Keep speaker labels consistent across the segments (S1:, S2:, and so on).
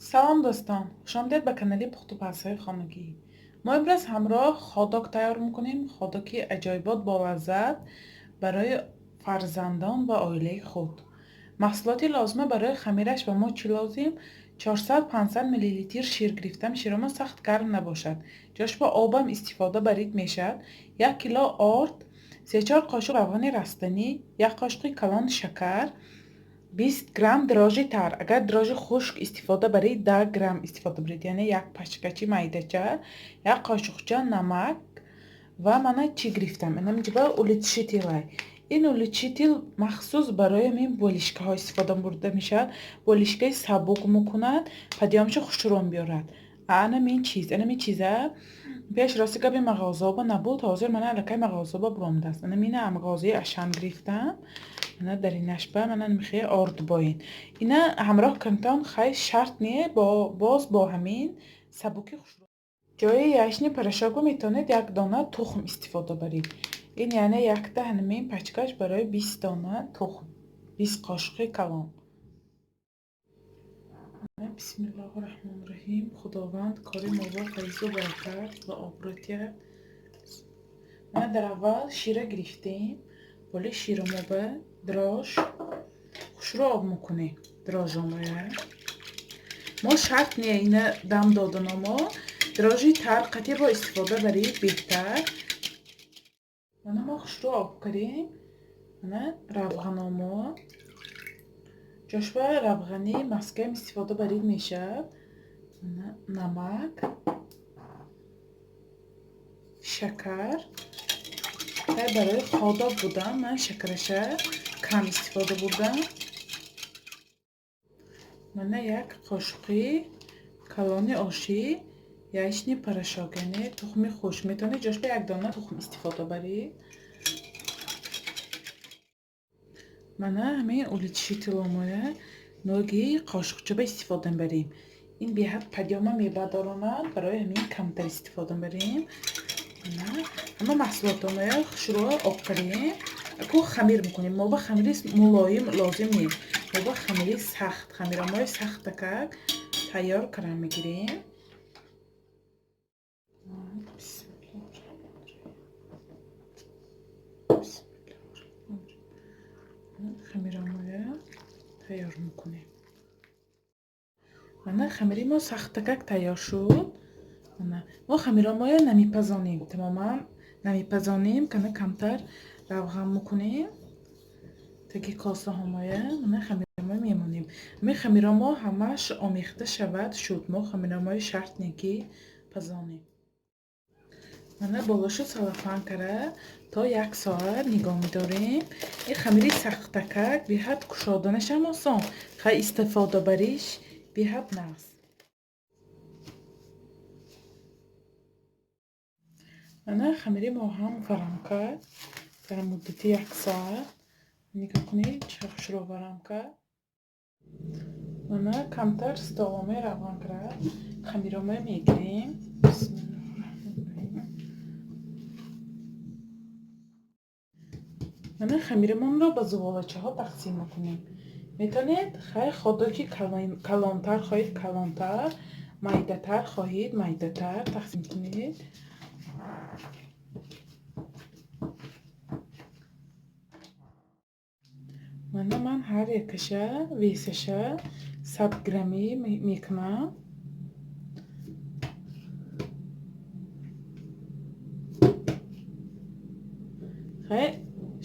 S1: Салом дӯстон, хушомадед ба канали пухтупазҳои хонагӣ. Мо имрӯз ҳамроҳ ходок тайёр мекунем, ходоки аҷоибот бо лаззат барои фарзандон ва оилаи худ. Маҳсулоти лозима барои хамираш ба мо чӣ лозим? 400-500 мл шир гирифтам, широмо сахт гарм набошад. Ҷош ба обам истифода барид мешавад. 1 кило орд, 3-4 қошуқ равғани растанӣ, 1 қошуқи калон шакар, 20 грамм дрожжи тар. Агар дрожжи хушк истифода баред, 10 грамм истифода баред, яъне як пачкачи майдача, як қошуқча намак ва мана чӣ гирифтам? Инам ҷиба улучшителай. Ин улучшитель махсус барои ҳамин болишкаҳо истифода бурда мешавад. Болишкаи сабук мекунад, падиёмшо хушрӯ меорад. Анамин чиз, анамин чиза пеш рости габи мағозаоба набуд, ҳозир мана аллакай мағозаоба буромадааст. Анамина мағозаи Ашан гирифтам. Мана дар инашба мана мехе орд боин. Ина ҳамроҳ кунтон хай шарт не, боз бо ҳамин сабуки хушрӯ. Ҷои яичный порошокро метавонед як дона тухм истифода баред. Ин яъне якта ҳамин пачкаш барои 20 дона тухм, 20 қошуқи калон. Бисмиллоҳу раҳмони раҳим. Худованд кори моро файзу баракат ва обрӯ диҳад. Мана дар аввал шира гирифтем. Боли широ мо ба дрож хушрӯ об мекунем. Дрожжомоя. Мо шарт не ина дам додано мо дрожжи тар қатъи бо истифода барид беҳтар. Мана мо хушрӯ об кардем. Мана равғаномо. Ҷошба равғани маскаам истифода барид мешавад. Мана намак, шакар. Барои ходок будан ман шакараша кам истифода бурдам. Мана як қошуқи калони оши яичный порошок, яъне тухми хушк. Метавонед ҷошба як дона тухм истифода баред. Мана ҳамин улучшителомоя ноги қошуқчаба истифода мебарем. Ин беҳад падёма мебардоронад, барои ҳамин камтар истифода мебарем. Ҳама маҳсулотомоя хушрӯ об кардем. Ку хамир мекунем. Мо ба хамири мулоим лозим нест. Мо ба хамири сахт, хамиромои сахтакак тайёр кардан мегирем. Хамиромоя тайёр мекунем. Мана хамири мо сахтакак тайёр шуд. Мана мо хамиромоя намепазонем, тамоман намепазонем, кана камтар равған мекунем. Таги косаҳомоя мана хамиромоя мемонем. Ҳамин хамиромо ҳамааш омехта шавад шуд. Мо хамиромои шарт не ки пазонем. Мана болошу салафан кара то як соат нигоҳ медорем. Ин хамири сахтакак беҳад кушоданашам осон, хай истифодабариш беҳад нағз. Мана хамири мо ҳам варам кард дар муддати як соат. Нигоҳ кунед чӣ хушрӯ варам кард. Мана камтар столомои равған кард. Хамиромоя мегирем. Мана хамирамонро ба зуволачаҳо тақсим мекунем. Метавонед хай ходоки калонтар хоҳед калонтар, майдатар хоҳед майдатар тақсим кунед. Мана ман ҳар якаша весаша 100 граммӣ мекунам. Хай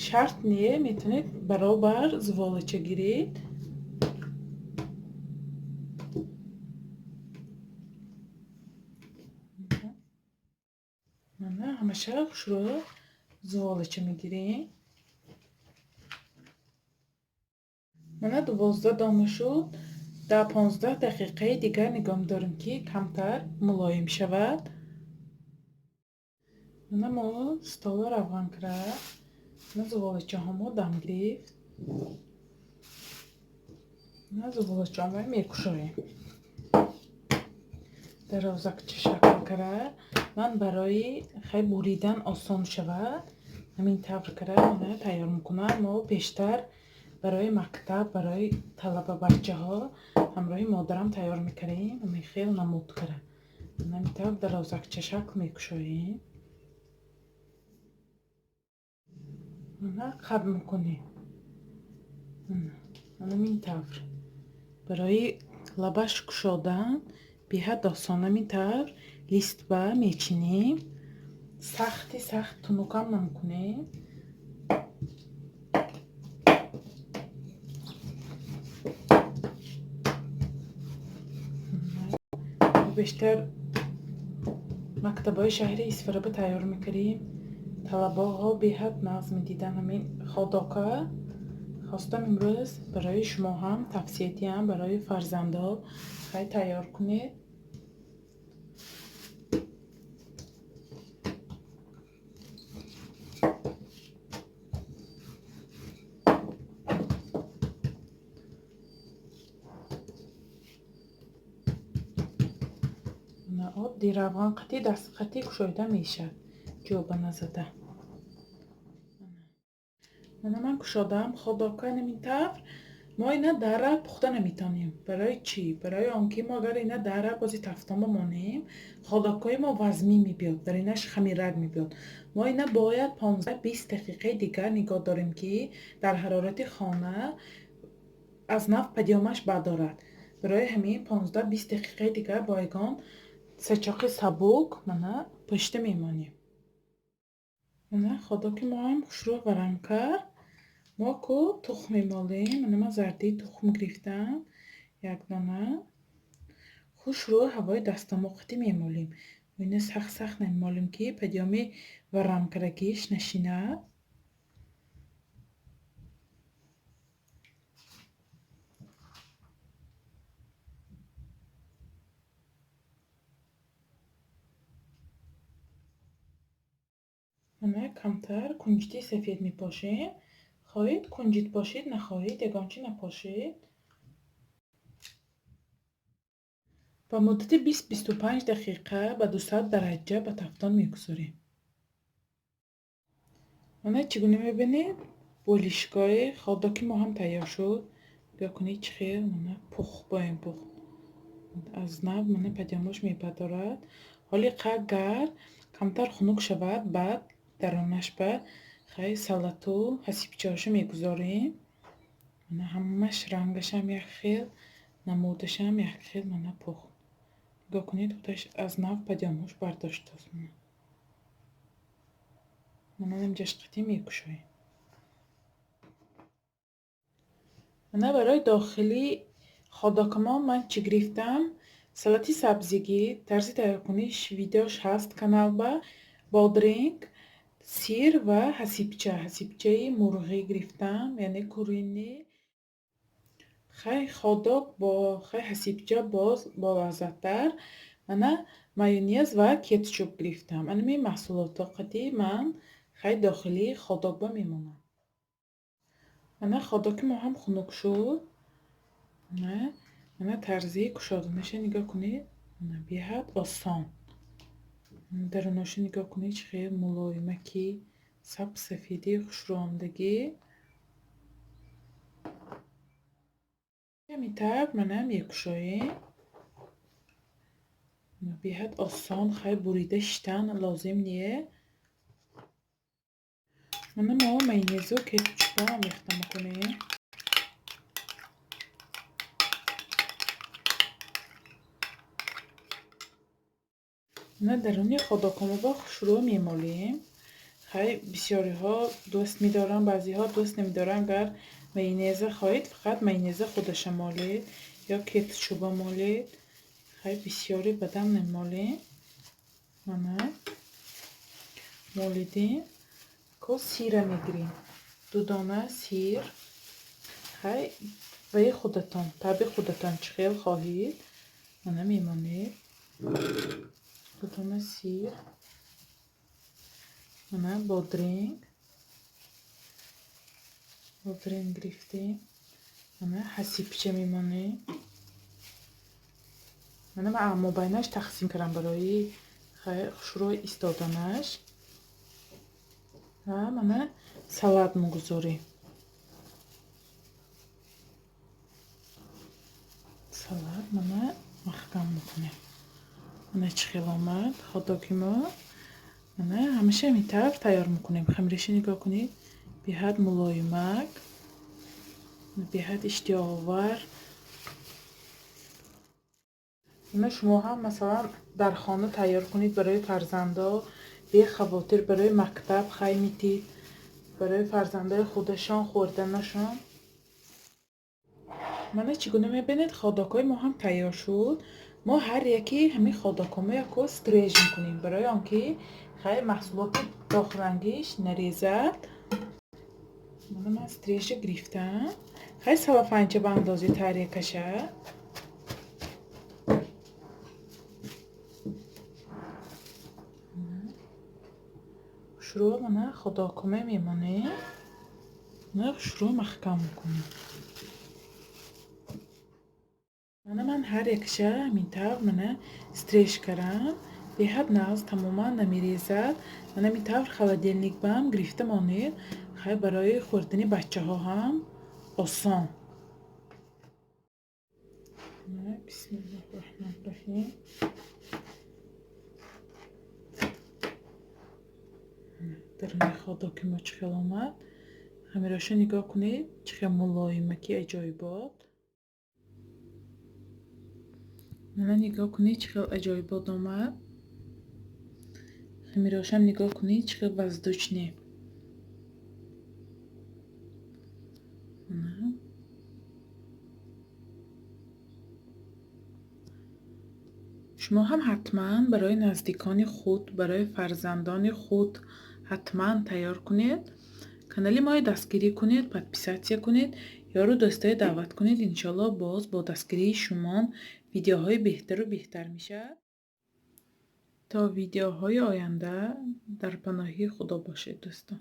S1: шарт не, метавонед баробар зуволача гиред. Мана ҳамаша хушрӯ зуволача мегирем. Мана 12 дона шуд. Дар 15 дақиқаи дигар нигоҳ медорем ки камтар мулоим шавад. Мана мо столро равған кард. Мана зуволачаҳомо дам гирифт. Мана зуволачаҳомо мекушоем. Дарозакча шакл кара. Ман барои хай буридан осон шавад ҳамин тавр кара мана тайёр мекунам. Мо пештар барои мактаб, барои талаба бачаҳо Ҳамроҳи модарам тайёр мекардем. Ҳамин хел намуд кара. Ҳамин тавр дарозакча шакл мекушоем. Мана қаб мекунем. Ҳамин тавр. Барои лабаш кушодан беҳад осон. Ҳамин тавр листба мечинем. Сахти сахт тунукам намекунем. Бештар мактабҳои шаҳри Исфараба тайёр мекардем. Талабаҳо беҳад нағз медиданд ҳамин ходока. Хостам имрӯз барои шумо ҳам тавсия диҳам, барои фарзандҳо хай тайёр кунед. Оддӣ равған қатӣ дастқатӣ кушоида мешавад, ҷоба назада. Мана ман кушодам ходока ҳамин тавр. Мо ина дара пухта наметонем. Барои чӣ? Барои он ки мо агар ина дара бози тафтон бимонем, ходокҳои мо вазмин мебиёд, дар инаш хамирак мебиёд. Мо ина бояд 15-20 дақиқаи дигар нигоҳ дорем, ки дар ҳарорати хона аз нав падиёмаш бардорад. Барои ҳамин 15-20 дақиқаи дигар бо ягон сачоқи сабук мана пушта мемонем. Мана ходоки мо ҳам хушрӯ варам кард. Мо ку тухм мемолем. Мана ман зардии тухм гирифтам, як дона. Хушрӯ ҳавои дастамоқатӣ мемолем. Мо ина сахт-сахт намемолем, ки падиёми варамкардагиш нашинад. Мана камтар кунҷити сафед мепошем. Хоҳед кунҷит пошед, нахоҳед ягон чи напошед. Ба муддати 20-25 дақиқа ба 200 дараҷа ба тафтон мегузорем. Мана чӣ гуна мебинед, болишгоҳи ходоки мо ҳам тайёр шуд. Нигоҳ кунед чӣ хел мана пухт бо ин пухт. Аз нав мана падиёмош мебардорад. Ҳоли агар камтар хунук шавад, баъд даронаш ба хай салату ҳасибчаҳошо мегузорем. Мана ҳамаш рангашам як хел, намудашам як хел мана пухт. Нигоҳ кунед, худаш аз нав падиёмош бардоштааст. Мана ҳамҷашқатӣ мекушоем. Мана барои дохили ходокамон ман чӣ гирифтам? Салати сабзигӣ, тарзи тайёркуниш видеош ҳаст каналба, бодринг, сир ва ҳасибча. Ҳасибчаи мурғӣ гирифтам, яъне курини. Хай ходок бо хай ҳасибча боз болаззаттар. Мана майонез ва кетчуп гирифтам. Ана маҳсулотҳо қати ман хай дохили ходокба мемонам. Мана ходоки мо ҳам хунук шуд. Мана тарзи кушоданаша нигоҳ кунед. Мана беҳад осон. Даруноша нигоҳ кунед, чӣ хел мулоимаки, саб-сафеди хушрӯомадагӣ. Ҳамин тавр мана мекушоем. Беҳад осон, хай бурида шиштан лозим не. Мана мо майонезу кетчупро омехта мекунем. Мана даруни ходокамоба хушрӯ мемолем. Хай бисёриҳо дӯст медоранд, баъзеҳо дӯст намедоранд. Агар майонеза хоҳед, фақат майонеза худаша молед ё кетчуба молед. Хай бисёри бадам намолем. Мана молидем. Ко сира мегирем. Ду дона сир. Хай ваи худатон, таби худатон чӣ хел хоҳед. Мана мемонед. Ду дона сир. Мана бодринг. Бодринг гирифтем. Мана ҳасибча мемонем. Мана ман мобайнаш тақсим кардам барои хушрӯ истоданаш. Ва мана салат мегузорем. Салат мана маҳкам мекунем. Мана чӣ хел омад ходоки мо. Мана ҳамеша ҳамин тавр тайёр мекунем. Хамираша нигоҳ кунед, беҳад мулоимак, беҳад иштиҳоовар. Мана шумо ҳам масалан дар хона тайёр кунед барои фарзандо, бехавотир барои мактаб хай метид, барои фарзандои худашон хӯрданашон. Мана чӣ гуна мебинед, ходокҳои мо ҳам тайёр шуд. Мо ҳар яке ҳамин ходокҳомо яко стреж мекунем, барои он ки хай маҳсулоти дохилангиш нарезад. Мана ман стрежа гирифтам. Хай салафанча ба андози тарякаша. Хушрӯ мана ходокҳоме мемонем. Мана хушрӯ маҳкам мекунем. Мана ман ҳар якша ҳамин тавр мана стреж кардам. Беҳад нағз, тамоман намерезад. Мана ҳамин тавр холодильник баам гирифта монед. Хай барои хӯрдани бачаҳо ҳам осон. Бисмиллоҳи раҳмони раҳим. Даруни ходоки мо чӣ хел омад. Хамираша нигоҳ кунед, чӣ хел мулоимаки аҷоибот. Мана нигоҳ кунед, чӣ хел аҷоибот омад. Хамирошам нигоҳ кунед, чӣ хел воздушный. Шумо ҳам ҳатман барои наздикони худ, барои фарзандони худ ҳатман тайёр кунед. Канали моро дастгирӣ кунед, подписатсия кунед, ёру дӯстое даъват кунед. Иншоалло боз бо дастгирии шумо видеоҳои беҳтару беҳтар мешавад. То видеоҳои оянда дар паноҳи Худо бошед, дӯстон.